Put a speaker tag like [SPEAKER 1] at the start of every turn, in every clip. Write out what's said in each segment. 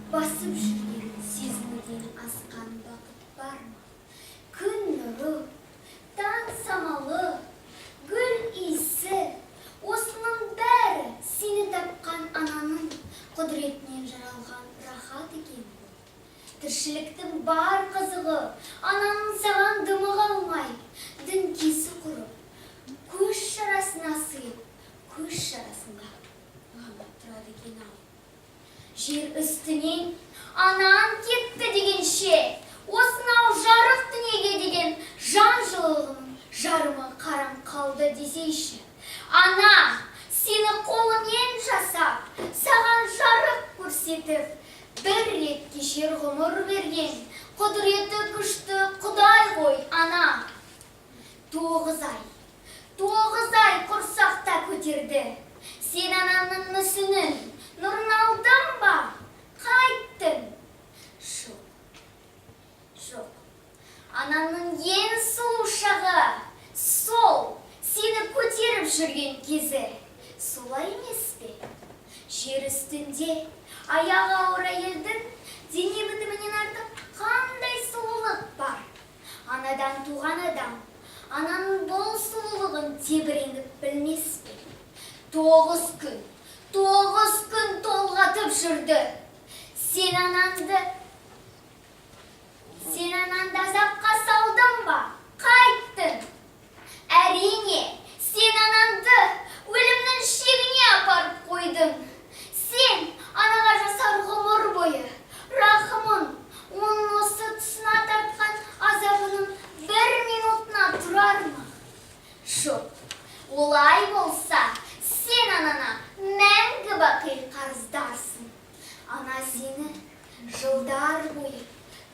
[SPEAKER 1] Басып жүрген сезінуден асқан бақыт бар ма? Күн нұры, таң самалы, гүл иісі, осының бәрі сені тапқан ананың құдіретінен жаралған рахат екен ғой. Тіршіліктің бар қызығы ананың саған дымы қалмай, діңкесі құрып, көз шарасына сыйып, көз шарасында ғана тұрады екен-ау. Жер үстінен анаң кетті дегенше, осынау жарық дүниеге деген жан жылылығының жарымы қараң қалды десейші. Ана сені қолымен жасап, саған жарық көрсетіп, бір рет кешер ғұмыр берген құдіреті күшті Құдай ғой ана. 9 ай, 9 ай құрсақта көтерді. Сен анаңның мүсінін, нұрын алдың ба? Қайттің? Жоқ, жоқ. Анаңның ең сұлу шағы сол сені көтеріп жүрген кезі. Солай емес пе? Жер үстінде аяғы ауыр әйелдің дене бітімінен артық қандай сұлулық бар? Анадан туған адам ананың бұл сұлулығын тебіреніп білмес пе? 9 күн, 9 күн толғатып жүрді. Сен анаңды азапқа салдың ба? Қайттің? Әрине, сен анаңды өлімнің шегіне апарып қойдың. Сен анаға жасар ғұмыр бойы рахымың оның осы тұсына тартқан азабының бір минутына тұрар ма? Жоқ, олай болса, сен анаңа мәңгі бақи қарыздарсың. Ана сені жылдар бойы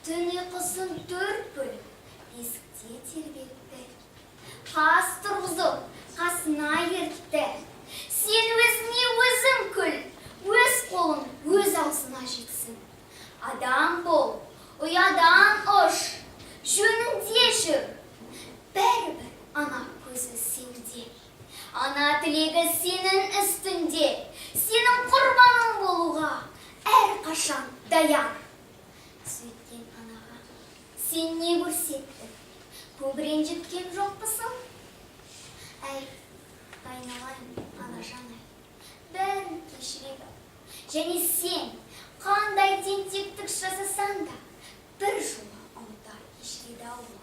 [SPEAKER 1] түн ұйқысын төрт бөліп, бесікте тербетті. Қас тұрғызып, қасына ертті. Сен өзіңе өзің күл, өз қолың өз аузына жетсін. Адам бол, ұядан ұш, жөнінде жүр. Бәрібір ана көзі сенде. Ана тілегі сенің үстінде, сенің құрбаның болуға әрқашан даяр. Сөйткен анаға сен не көрсеттің? Көп ренжіткен жоқпысың? Әй, айналайын анажан, ай, бәрін кешіреді. Және сен қандай тентектік жасасаң да, бір жола ұмыта кешіреді ау ол.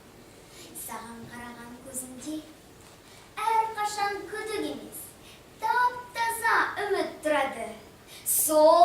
[SPEAKER 1] Саған қараған көзінде әрқашан күдік емес, тап таза үміт тұрады. Сол